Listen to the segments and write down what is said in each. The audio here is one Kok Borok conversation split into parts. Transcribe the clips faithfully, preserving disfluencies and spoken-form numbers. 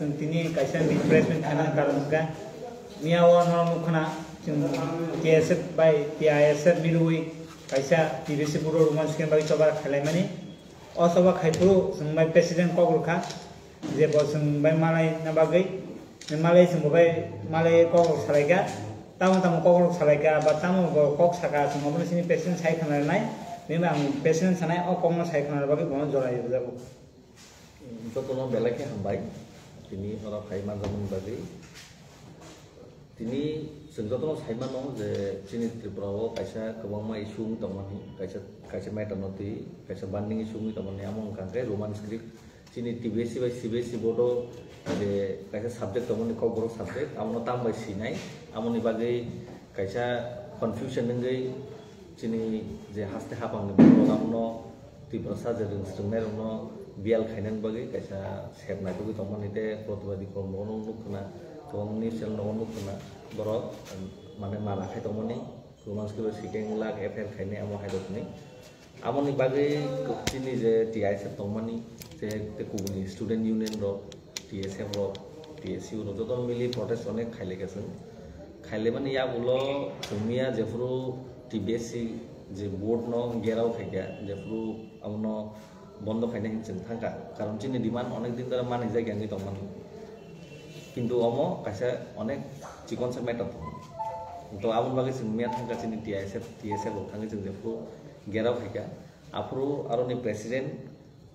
Chwng tini kaisa meet press meet khainani karon hwnkha, miya o norok nukha na, chwng T S F bai T I S F milwi kaisa T B C board o Roman script bai choba khailaimani. O choba khai phuru chwng bai president kok rwkha, je bo chwng bai malai na bagwi, malai chwng bo bai malai kok rok salaikha, tamo tamo kok rok salaikha ba tamo bo kok saka chwng obono chini president sai khna rwnai, bini bai ang president sanai o kokno sai khna rwna bagwi bono jora rwjago. Jotono belai khe hambai, tini oro phai manjakmani bagwi. Tini chwng jotono sai mano je chini Tripura o kaisa kwbangma issue wng tongmani, kaisa, kaisa matter no twi, kaisa burning issue wngwi tongmani, amo wngkha khe Roman script. Chini T B S E bai C B S E board o je kaisa subject tongmani, Kokborok subject, abono tam bai sinai, amoni bagwi kaisa confusion wngwi chini je haste haphangni borok abono Tiprasa je rwng-, swrwngnairokno biyal khainani bagwi kaisa sep naitugwi tongmani tei protibadi kormo nukkhwna, kwbangma news channel nogo nukkhwna borok, um, mane mala khai tongmani, Roman script o sikeng lak F I R khainai amo hai rokni. Amoni bagwi chini je T I S F tongmani, je tei kubuni student union rok, T S F rok, T S U rok joto mili protest onek khailai kha chwng. Khailaimani yagulo chwng miya jephuru T B S C je board no gerao khaikha, jephuru abono bondo khaina hin chwng thangkha. Karon chini demand onek din dhora manijak ya wngwi tongmani. Kintu omo kaisa onek chikonsa matter tongo. To aboni bagwi chwng miya thangkha chini T I S F, T S F rok thangwi chwng jephuru gerao khaikha. Aphuru aroni president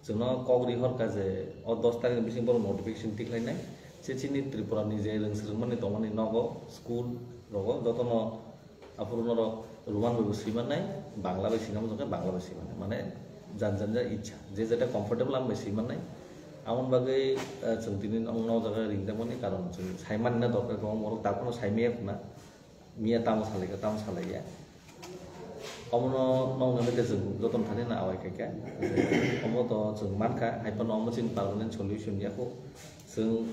chwngno kok rihorkha je o dos tarikni bising borok notification tikhlainai. Se chini Tripurani je rwng swrwngmani tongmani nogo, school rogo jotono aphuru norok Roman bai bo swi mannai, Bangla bai swina muchungkhe Bangla bai swi mannai. Mane jan jan ja ichha, je jeta comfortable amo bai swi mannai. Amoni bagwi, eh, chwng tini nokno o jaga ringjakmani karon chwng sai manna dorkar kwbangma borok daphano sai maya khuna. Miya tamo salaikha, tamo salaiya. Omono nokni bagwi chwng jotono thani no awai khaikha. Omo to chwng mankha, hai phano omo chini permanent solution ya kho. Chwng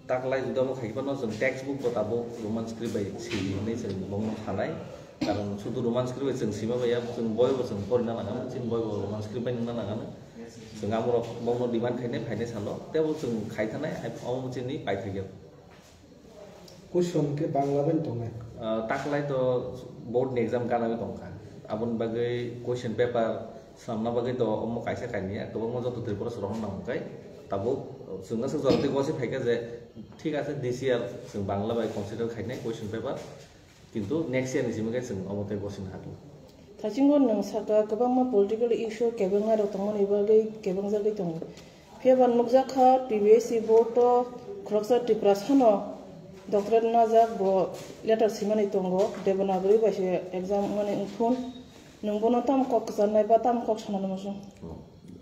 taklai juda omo khai phano chwng textbook bo tabuk Roman script bai sili hinwi chwng bongno sanai. Karon sudu Roman script bai chwng sima bai ya, chwng boi bo chwng porina nangano, chini boi bo Roman script bai nungna nangano. Chwng amorok bongno demand khainai, phainai salo, tebo chwng khai thanai, hai omo chini paithakya. Question khe Bangla bai tongnai. Ah, taklai to board ni exam gana bai tongkha. Aboni bagwi question paper samna bagwi to omo kaisa kainwi ya, kwbangma joto Tripura rok nang kai. Tabuk chwngno swk jora tei gosi phaikha je, thik ase, this year chwng Bangla bai consider khainai question paper, kintu next year ni simi khe chwng omo tei gosi nahaklo. Thasingo nwng saka, kwbangma political issue kebengnairok tongmani bagwi kebengjagwi tongo. Phiya ba nukjakha, T B S C board o khoroksa Tiprasano doctorate najak, bo letter simani tongo, Devanagari bai se exam mani wngthun. Nwng bono tamo kok kwcharnai ba tamo kok sanani muchung?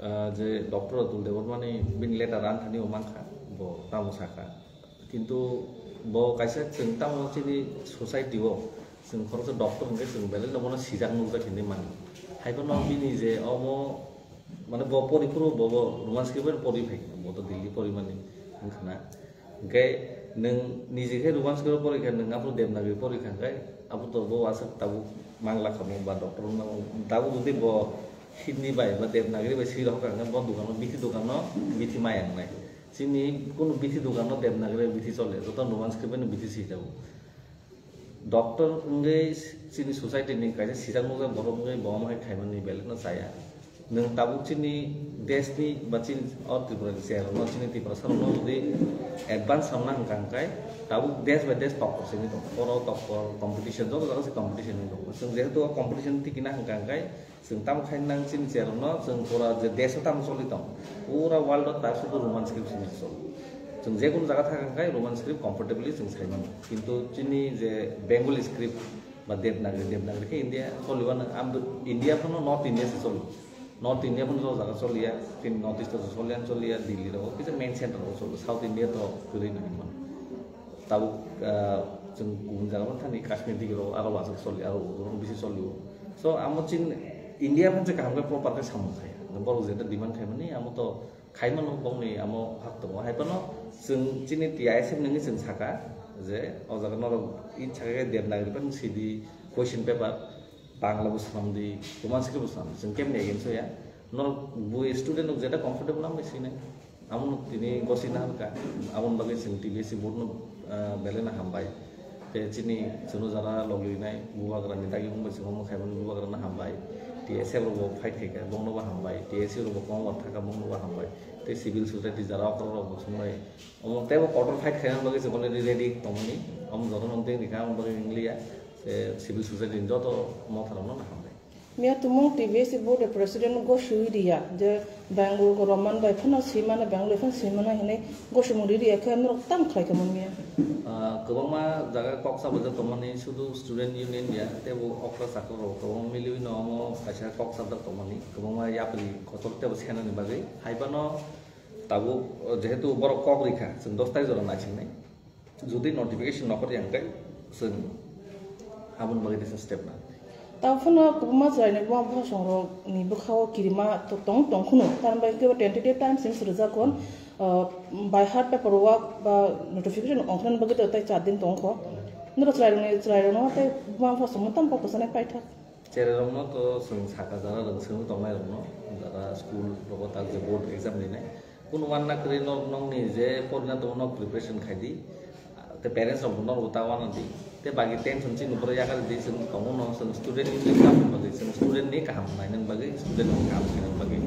Ah, je doctor Atul Debbarmani bini letter ang thani o mankha, bo tamo sakha. Kintu bo kaisa chwng tamo chini society o chwng khoroksa doctor hwnkhe chwng belai no bono sijak nukjak hinwi mano. Hai phano bini je omo, mane, bo pori phuru bo, bo Roman script bai pori phai, bo to Delhi pori mani wngkhana. Hwnkhe nwng niji khe Roman script pori kha, nwng aphuru Devanagari pori kha hwnkhe, aphuru to bo aswk tabuk mangla kha mo ba doctor wngna mo. Tabuk jodi bo Hindi bai ba Devanagari bai swi rwkha hwnkhe, bo dukano, bithi dukano bithi maya wngnai. Chini kunu bithi dukano Devanagari bai bithi chole, joto Roman script bai no bithi swi jago. Doctor wngwi chini society ni kaisa sijak nukjak borok wngwi bo omo hai khaimani belai no chaya. Nwng tabuk chini desh ni ba chini o Tripura ni chair rok no, chini Tiprasa rok no jodi advance samna hwnkha hwnkhe tabuk desh by desh tokpor se wngwi tongo. Oro tokpor competition, joto jaga se competition wngwi tongo. Chwng jehetu o competition tikina hwnkha hwnkhe, chwng tamo khai nang chini chair rok no, chwng pura je desh o tamo choli tong, pura world o ta sudu Roman script simi choli. Chwng je kunu jaga thang khe Roman script comfortably chwng sai mano. Kintu chini je Bengali script ba Devanagari, Devanagari khe India choli mano, am India phano North India se choli. North India phano o jaga choli ya, chini North East o choli ya, choli ya, Delhi rok kisa main center o choli, South India to kwrwi nai mano. Tabuk, ah, chwng kubun jaga thani Kashmir digi rok aro wansuk choli, aro ujung bisi choli o. So, amo chini India phan se kaham khe proper khe samung kha ya. Borok jeta demand khaimani, amo to khaimano, bongni amo hak tongo. Hai phano chwng chini T I S F nungwi chwng saka je o jaga norok i saka khe Devanagari phan sidi question paper, Bangla bo swnam di, Roman script bo swnam di. Chwng kemni against o ya. Norok bo student rok jeta comfortable amo sinai. Abono tini gosina hwnkha, aboni bagwi chwng T B S C board no, ah, belai no hambai. Tei chini chwngno jara loglinai bubagrani dagi wngbai chwng omo khaimani bubagrano hambai. T S F rokbo fight khaikha, bongnobo hambai. T S U rokbo kwbangma thaka, bongnobo hambai. Tei civil society jara okra rokbo chwngbai. Omo teibo kotor fight khaina bagwi chwng already ready tongmani. Omo jotono wngtwi wngkha, omo bagwi wngliya. Tei civil society ni joto motharokno hambai. Miya tumung T B S C board president go sui riya je Bangalore go Roman bai phano sui mano, Bangalore phano sui mano hinui go sumung ri riya khe norok tam khlai kha miya. Ah, kwbangma jaga kok sabajak tongmani, sudu student union ya, teibo okra chakra rok kwbangma miliwi no omo kaisa kok sabjak tongmani, kwbangma yapri kotor teibo senani bagwi. Haibano tabuk, oh, jehetu borok kok rikha, chwng dos tarik jora naisingnai. Jodi notification nokho riyang khe, chwng aboni bagwi tesa step na. Tamo phano kwbangma chwraini buma bwsongrokni bwkhao kirima to-, tong tong khwno. Tamni bagwi khe tentative time simi swrwjak hwn, uh, by heart paperwork ba notification ongkhnani bagwi to tei char din tong kho. Norok chwrairokni, chwrairokno tei buma bwsongno tamo kok kwchanai paithak. Cherairokno to chwng saka jara rwng swngwi tongnairokno, jara school rogo tak je board exam rinai. Kunu wanna kwrwi nok nokni je porina tongo nok preparation khai di. Tei parents rok bo norok ta wanna di. Tei bagi tension chini borok yakar di chwng tongo no chwng student ni kam bagwi chwng student ni kaham nainani bagwi student ni kaham khainani bagwi.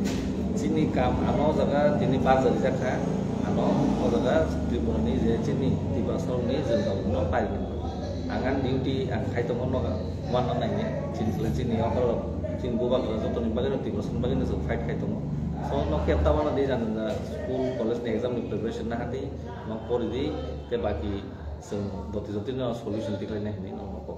Chini kam ano jaga tini bar jari jakha ano o jaga Tripura ni je chini Tiprasa rok ni jwng rok no painani bagwi. Ang ani duty ang khai tongo no wanna naini chini chini okol rok chini bubagra jotoni bagwi no Tiprasa ni bagwi no chwng fight khai tongo. So no khe ta wanna di jani school college ni exam ni preparation na hati. Nok pori di, tei baki chwng joti joti no solution tikhlai nai hinwi nok nokho.